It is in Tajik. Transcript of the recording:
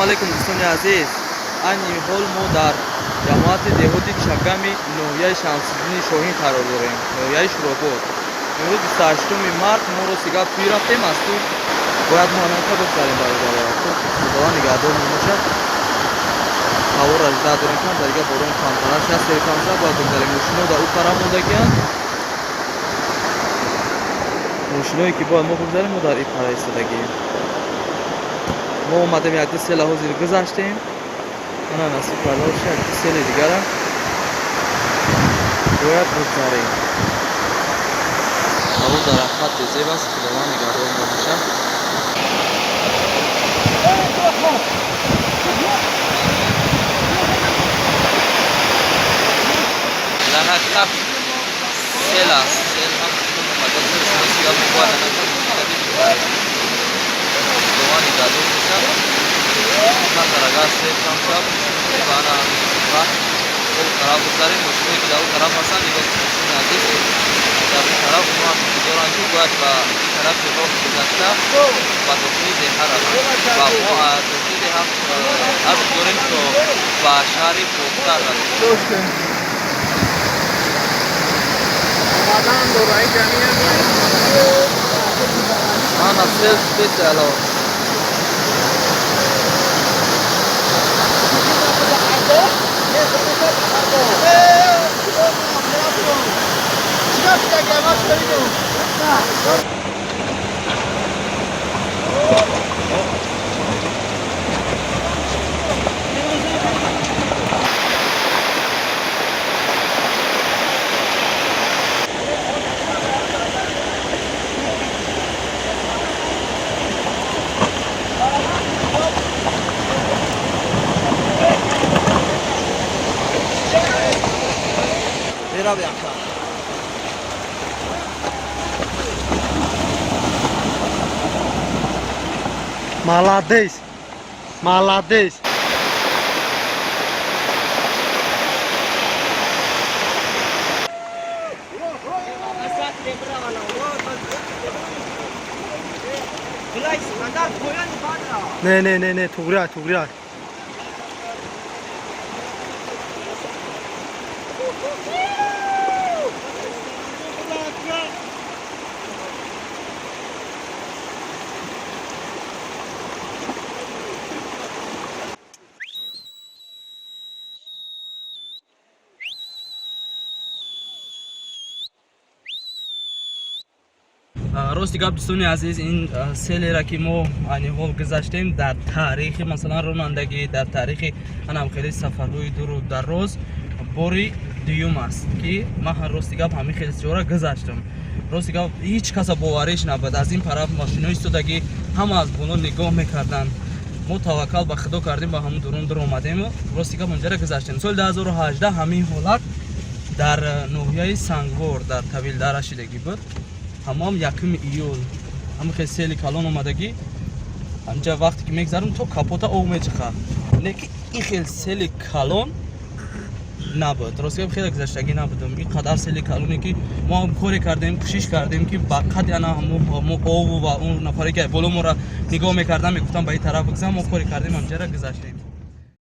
Алайкум, дӯстони азиз. Айни ҳол мо дар ҷамоати деҳоти Чагами ноҳияи Шамсиддини Шоҳин қарор дорем, ноҳияи Шуробод. Имрӯз 28 март. Мо рости гап тӯй рафтем, аз тӯй бояд мо анака бигзарем, бародаро. Худованд нигаҳдор мебошад. Ҳаворо жда дорем, кам дар дига борон камтараш аст, сел камтар бояд бигзарем. Мошино дар ӯ тараф мондагианд, мошиное ки бояд мо бигзарем, мо дар ин пара истодагием. Мо омадем, якду села ҳозир гузаштем. Ана, насиб карда боша, якду сели дигара бояд бигзарем. Ҳаво дар ҳақиқат безеб аст, Худованд нигаҳдор мебошад. Дар ҳақиқат сел аст, сел ҳам омада. Мо бояд анака бигзарем. Худованд нигаҳдор бошад. Камтар агар сел кам шавад, ба ана об тараф бигзарем. Мошиное ки дар он тараф ҳастанд, нигоҳ кунед, дӯстони азиз, дар он тараф онҳо ҳам интизоранд, ки бояд ба ин тарафи роҳ гузашта ба дохили деҳа раванд, ва мо аз дохили деҳа азм дорем, то ба шаҳри Бохтар расем. Омадан дораи ҷамъият. Ана, сел специало. Чикор шуда, гамаш? Мерав якта. Молодец. Молодец. Не, не, не, не, туғри, туғри. Рости гап, дӯстони азиз, ин селера ки мо айни ҳол гузаштем, дар таърихи, масалан, ронандагӣ, дар таърихи анам хеле сафарҳои дуру дароз бори дуюм аст, ки ман, рости гап, ҳамин хеле ҷора гузаштам. Рости гап, ҳеҷ каса бовариш набуд. Аз ин тараф мошинои истодагӣ, ҳама аз боло нигоҳ мекарданд. Мо таваккал ба Худо кардем, ба ҳамун дурун дур омадем. Рости гап, онҷара гузаштем. Соли 2018 ҳамин ҳолат дар ноҳияи Сангвор, дар Тавилдара шидагӣ буд. Ҳамам 1 июл ҳама хел сели калон омадагӣ. Ҳамҷа вақте ки мегзарем, то капота об мечихад, не ки ин хел сели калон набуд. Рости гап, хеле гузаштагӣ набудам ин қадар сели калоне, ки мо ҳам коре кардем, кӯшиш кардем, ки ба қадри ана ҳамо обу ва он нафаре ки боло моро нигоҳ мекардам, мегуфтам ба ин тараф бигзар. Мо коре кардем, ҳамҷара гузаштем.